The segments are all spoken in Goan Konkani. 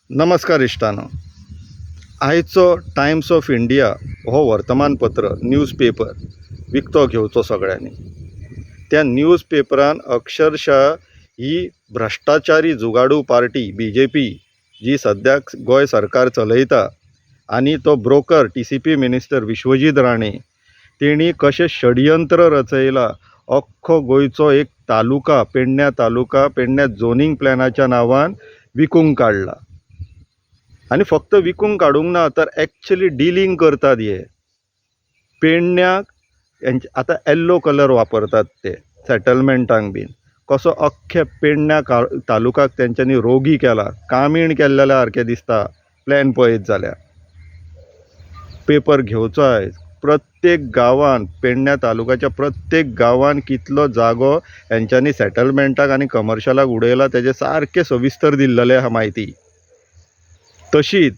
नमस्कार इश्टानो. आयचो टायम्स ऑफ इंडिया हो वर्तमानपत्र न्यूज पेपर विकतो घेवचो सगळ्यांनी. त्या न्यूज पेपरान अक्षरशा ही भ्रश्टाचारी जुगाडू party B J P G सद्याक गोंय सरकार चलयता आनी तो broker T C P minister Vishwajit Rane तेणी कशें षडयंत्र रचयलां, अख्खो गोंयचो एक तालुका पेडण्या तालुका पेडण्या झोनींग प्लॅनाच्या नांवान विकूंक काडला. आनी फक्त विकूंक काडूंक ना तर एक्चुली डिलींग करतात हे पेडण्याक. आतां येल्लो कलर वापरतात ते सेटलमेंटांक बीन कसो अख्ख्या पेडण्या तालुकाक तेंच्यांनी रोगी केला, कामीण केल्ल्या सारकें दिसता प्लॅन पळयत जाल्यार. पेपर घेवचो आयज. प्रत्येक गांवान पेडण्या तालुक्याच्या प्रत्येक गांवान कितलो जागो हेंच्यांनी सेटलमेंटाक आनी कमर्शलाक उडयला तेजें सारकें सविस्तर दिल्लेलें आहा म्हायती. तशीच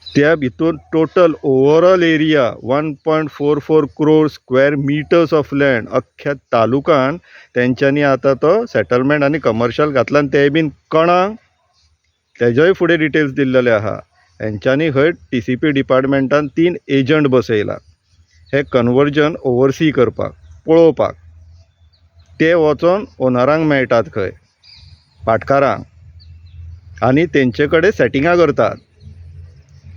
त्या भितून total overall area 1.44 crore square meters of land अख्ख्या तालुकान तेंच्यांनी आतां तो सेटलमेंट आनी कमर्शल घातला आनी तें बीन कोणाक तेजोय फुडें डिटेल्स दिल्लेले आहा. हेंच्यांनी खंय टी सी पी डिपार्टमेंटान 3 एजंट बसयला हे कन्वर्जन ओवरसी करपाक, पळोवपाक. ते वचोन ओनरांक मेळटात खंय, भाटकारांक, आनी तेंचे कडेन सेटिंगां करतात.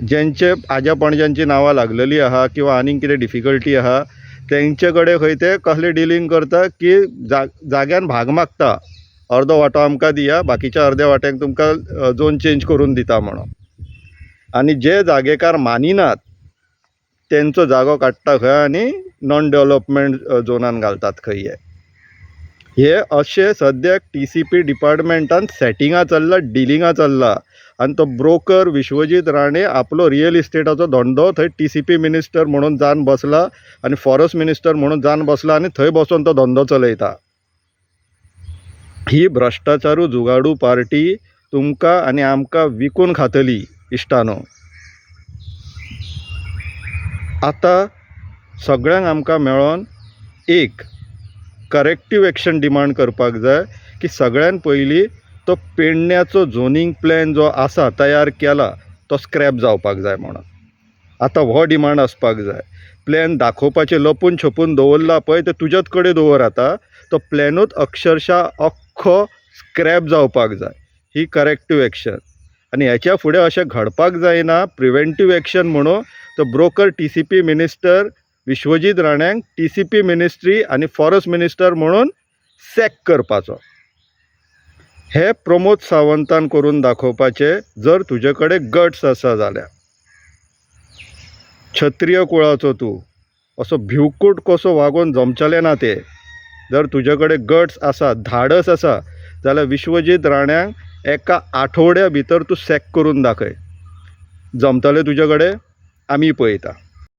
जेंचे आज्या पणज्यांची नांवां लागलेलीं आहा किंवां आनीक कितें डिफिकल्टी आहा तेंचे कडेन खंय ते कसलें डिलींग करता की जाग्यान भाग मागता, अर्दो वांटो आमकां दिया बाकीच्या अर्द्या वांट्याक तुमकां झोन चेंज करून दिता म्हणून. आनी जे जागेकार मानिनात तेंचो जागो काडटा खंय आनी नॉन डेवलपमेंट झोनान घालतात खंय. हे अशें सद्याक टी सी पी डिपार्टमेंटान सेटिंगां चल्ला, डिलिंगां चल्ला. आनी तो ब्रोकर विश्वजीत राणे आपलो रियल इस्टेटाचो धंदो थंय टी सी पी मिनिस्टर म्हणून जावन बसला आनी फॉरेस्ट मिनिस्टर म्हणून जावन बसला आनी थंय बसोन तो धंदो चलयता. ही भ्रश्टाचारू जुगाडू पार्टी तुमकां आनी आमकां विकून खातली इश्टानो. आतां सगळ्यांक आमकां मेळोन एक करेक्टीव एक्शन डिमांड करपाक जाय की सगळ्यान पयलीं तो पेडण्याचो झोनींग प्लॅन जो आसा तयार केला तो स्क्रॅप जावपाक जाय म्हणून. आतां हो डिमांड आसपाक जाय. प्लॅन दाखोवपाचें लपून छपून दवरला पळय तें तुज्याच कडेन दवर, आतां तो प्लॅनूच अक्षरशा अख्खो स्क्रॅप जावपाक जाय. ही करेक्टीव एक्शन. आनी हेच्या फुडें अशें घडपाक जायना प्रिवेंटीव एक्शन म्हणून तो broker T C P minister Vishwajit राण्यांक T C P ministry आनी फॉरेस्ट मिनिस्टर म्हणून सॅक करपाचो. हे प्रमोद सावंतान करून दाखोवपाचें जर तुजे कडेन गट्स आसा जाल्यार. क्षत्रीय कुळाचो तूं असो भिवकूट कसो वागोवन जमचेलें ना तें. जर तुजे कडेन गट्स आसा, धाडस आसा जाल्यार विश्वजीत राण्यांक एका आठवड्या भितर तूं सॅक करून दाखय. जमतलें तुजे कडेन? आमी पळयता.